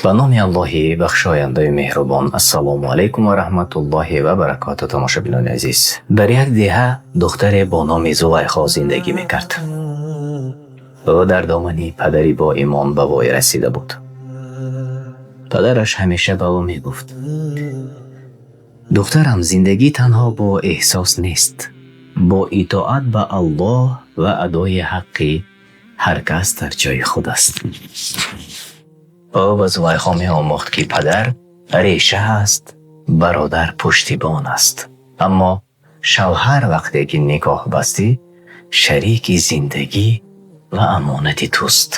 Ба номи Аллоҳи бахшояндаю меҳрубон. Ассалому алайкум ва раҳматуллоҳи ва баракоту, тамошобинони азиз. Дар як деҳа духтаре бо номи Зулайхо зиндагӣ мекард. Ӯ дар домани падари боимон ба воя расида буд. Падараш ҳамеша ба ӯ мегуфт: «Духтарам, зиндагӣ танҳо бо эҳсос нест, бо итоат ба Аллоҳ ва адои ҳаққи ҳар кас дар ҷои худ аст». Ӯ ба Зулайхо меомӯхт, ки падар реша аст, бародар пуштибон аст, аммо шавҳар, вақте ки никоҳ бастӣ, шарики зиндагӣ ва амонати туст.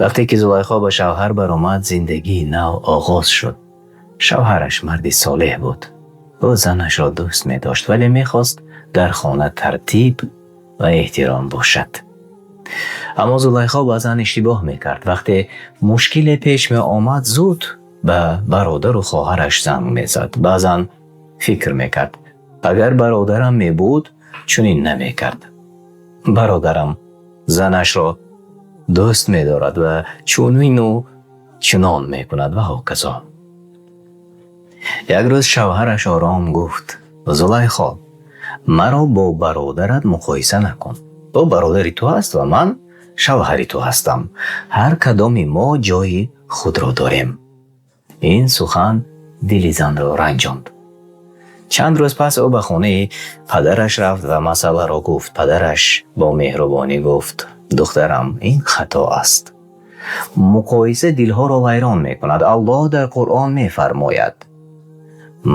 Вақте ки Зулайхо ба шавҳар баромад, зиндагии нав оғоз шуд. Шавҳараш марди солеҳ буд. Ӯ занашро дӯст медошт, вале мехост дар хона тартиб ва эҳтиром бошад. Аммо Зулайхо баъзан иштибоҳ мекард. Вақте мушкиле пеш меомад, зуд ба бародару хоҳараш занг мезад. Баъзан фикр мекард: «Агар бародарам мебуд, чунин намекард. Бародарам занашро дӯст медорад ва чунину чунон мекунад» ва ҳоказо. Як рӯз шавҳараш ором гуфт: «Зулайхо, маро бо бародарат муқоиса накун. Ӯ бародари ту аст ва ман шавҳари ту ҳастам. Ҳар кадоми мо ҷои худро дорем». Ин сухан дили занро ранҷонд. Чанд рӯз пас ӯ ба хонаи падараш рафт ва масъаларо гуфт. Падараш бо меҳрубонӣ гуфт: «Духтарам, ин хато аст. Муқоиса дилҳоро вайрон мекунад. Аллоҳ дар Қуръон мефармояд: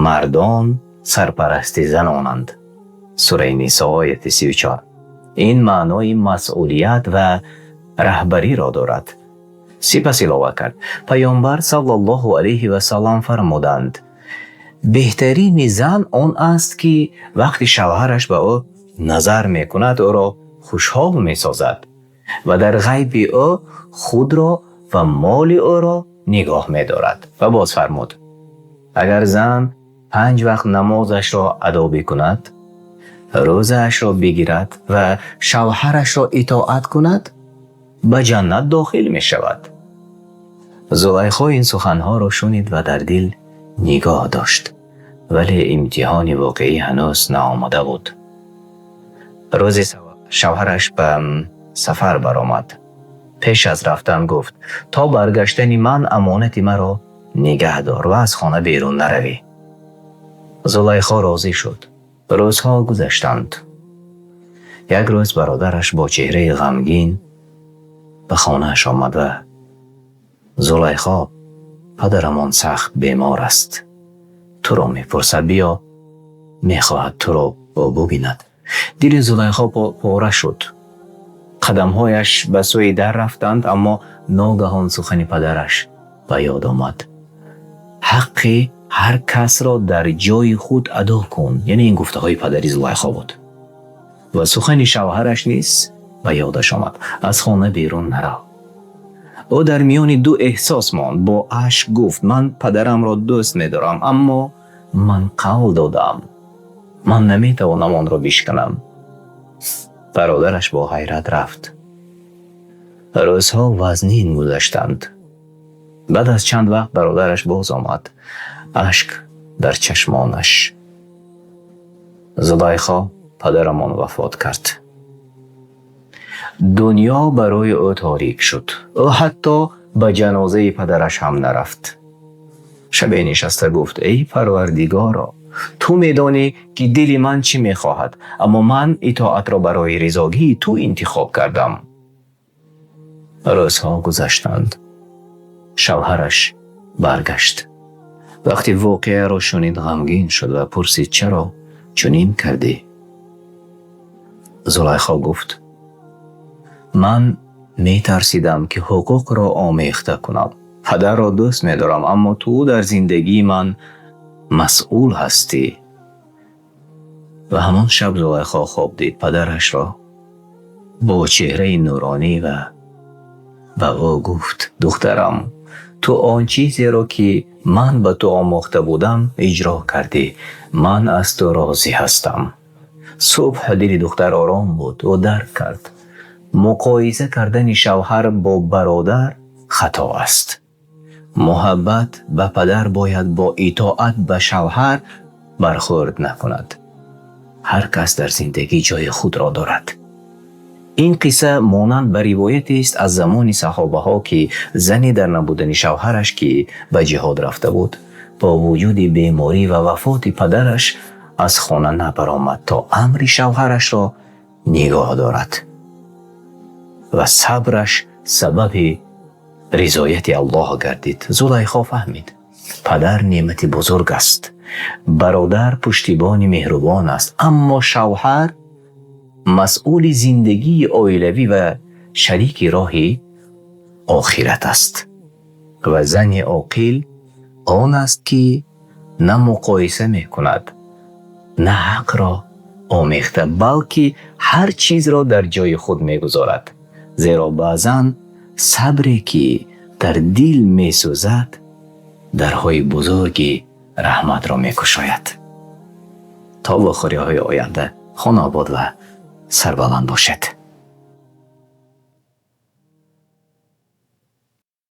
мардон сарпарасти занонанд». Сураи Нисо, ояти 34. Ин маънои масъулият ва раҳбариро дорад. Сипас илова кард: «Паёмбар саллаллоҳу алайҳи васаллам фармуданд: беҳтарини зан он аст, ки вақти шавҳараш ба ӯ назар мекунад, ӯро хушҳол месозад ва дар ғайби ӯ худро ва моли ӯро нигоҳ медорад». Ва боз фармуд: «Агар зан панҷ вақт намозашро адо бикунад, рӯзаашро бигирад ва шавҳарашро итоат кунад, ба ҷаннат дохил мешавад». Зулайхо ин суханҳоро шунид ва дар дил нигоҳ дошт, вале имтиҳони воқеӣ ҳанӯз наомада буд. Рӯзе шавҳараш ба сафар баромад. Пеш аз рафтан гуфт: «То баргаштани ман амонати маро нигаҳ дор ва аз хона берун наравӣ». Зулайхо розӣ шуд. Рӯзҳо гузаштанд. Як рӯз бародараш бо чеҳраи ғамгин ба хонааш омад ва: «Зулайхо, падарамон сахт бемор аст, туро мепурсад, биё, мехоҳад туро ӯ бубинад». Дили Зулайхо пора шуд. Қадамҳояш ба сӯи дар рафтанд, аммо ногаҳон сухани падараш ба ёд омад: «Ҳаққи ҳар касро дар ҷои худ адо кун». Яъне ин гуфтаҳои падари Зулайхо буд. Ва сухани шавҳараш низ ба ёдаш омад: «Аз хона берун нарав». Ӯ дар миёни ду эҳсос монд. Бо ашк гуфт: «Ман падарамро дӯст медорам, аммо ман қавл додаам, ман наметавонам онро бишканам». Бародараш бо ҳайрат рафт. Рӯзҳо вазнин гузаштанд. Баъд аз чанд вақт бародараш боз омад, ашк дар чашмонаш: «Зулайхо, падарамон вафот кард». Дунё барои ӯ торик шуд. Ӯ ҳатто ба ҷанозаи падараш ҳам нарафт. Шабе нишаста гуфт: «Эй Парвардигоро, ту медонӣ, ки дили ман чӣ мехоҳад, аммо ман итоатро барои ризогии ту интихоб кардам». Рӯзҳо гузаштанд. Шавҳараш баргашт. Вақте воқеаро шунид, ғамгин шуд ва пурсид: «Чаро чунин кардӣ?» Зулайхо гуфт: «Ман метарсидам, ки ҳуқуқро омехта кунам. Падарро дӯст медорам, аммо ту дар зиндагии ман масъул ҳастӣ». Ва ҳамон шаб Зулайхо хоб дид падарашро бо чеҳраи нуронӣ ва ба ӯ гуфт: «Духтарам, ту он чизеро, ки ман ба ту омӯхта будам, иҷро кардӣ. Ман аз ту розӣ ҳастам». Субҳ дили духтар ором буд. Ӯ дарк кард: муқоиса кардани шавҳар бо бародар хато аст. Муҳаббат ба падар бояд бо итоат ба шавҳар бархӯрд накунад. Ҳар кас дар зиндагӣ ҷои худро дорад. Ин қисса монанд ба ривоятест аз замони саҳобаҳо, ки зане дар набудани шавҳараш, ки ба ҷиҳод рафта буд, бо вуҷуди беморӣ ва вафоти падараш аз хона набаромад то амри шавҳарашро нигоҳ дорад ва сабраш сабаби ризояти Аллоҳ гардид. Зулайхо фаҳмид: падар неъмати бузург аст, бародар пуштибони меҳрубон аст, аммо шавҳар масъули зиндагии оилавӣ ва шарики роҳи охират аст. Ва зани оқил он аст, ки на муқоиса мекунад, на ҳақро омехта, балки ҳар чизро дар ҷои худ мегузорад. Зеро баъзан сабре, ки дар дил месӯзад, дарҳои бузурги раҳматро мекушояд. То вохӯриҳои оянда хона обод ва сарбаланд бошед.